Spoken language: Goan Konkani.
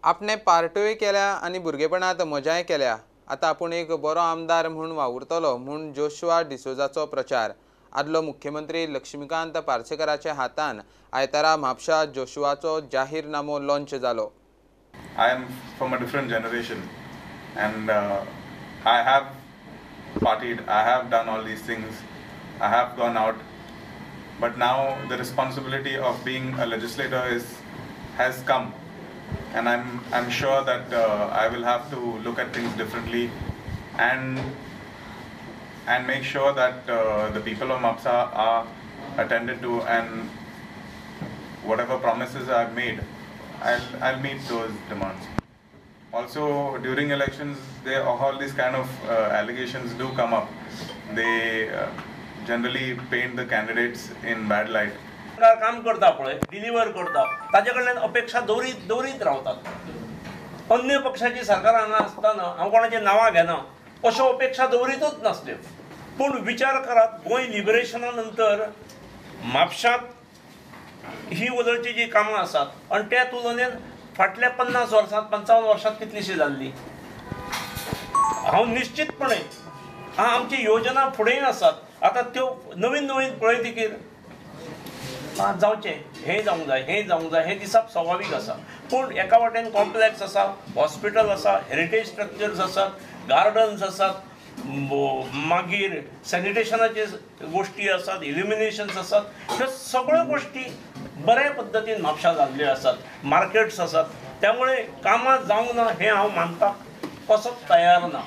आपणे पार्ट्योय केल्या आनी भुरगेपणांत मजाय केल्या. आतां आपूण एक बरो आमदार म्हूण वावुरतलो म्हूण जोशुआ डिसोझाचो प्रचार. आदलो मुख्यमंत्री लक्ष्मीकांत पार्सेकाराच्या हातान आयतारा म्हापशा जोशुआचो जाहीरनामो लॉन्च जालो. I am from a different generation and I have partied, I have done all these things, I have gone out, but now the responsibility of being a legislator has come, and I'm sure that I will have to look at things differently and make sure that the people of Mapsa are attended to, and whatever promises I've made, I'll meet those demands. Also, during elections, there all these kind of allegations do come up. They generally paint the candidates in bad light. काम करता पळय, डिलिव्हर करता, ताजे कडल्यान अपेक्षा दवरीत दवरीत रावतात. अन्य पक्षाची सरकार हांगा आसतना हांव कोणाची नांवां घेना, अश्यो अपेक्षा दवरीतच नासल्यो. पूण विचार करात, गोंय लिबरेशना नंतर म्हापशांत ही वदळची जी कामां आसात आनी त्या तुलनेन फाटल्या 50 वर्सांत 55 वर्सांत कितलीशी जाल्ली. हांव निश्चितपणे आमची योजना फुडें आसात, आतां त्यो नवीन नवीन पळयतकीर जावचें, हें जावंक जाय, हें जावंक जाय, हें दिसप स्वाभावीक आसा. पूण एका वाटेन कॉम्प्लेक्स आसा, हॉस्पिटल आसा, हेरिटेज स्ट्रक्चर्स आसात, गार्डन्स आसात, मागीर सॅनिटेशनाचे गोश्टी आसात, इल्युमिनेशन्स आसात, ह्यो सगळ्यो गोश्टी बऱ्या पद्दतीन म्हापशा जाल्ल्यो आसात, मार्केट्स आसात. त्यामुळे कामां जावंक ना हें हांव मानपाक कसोच तयार ना.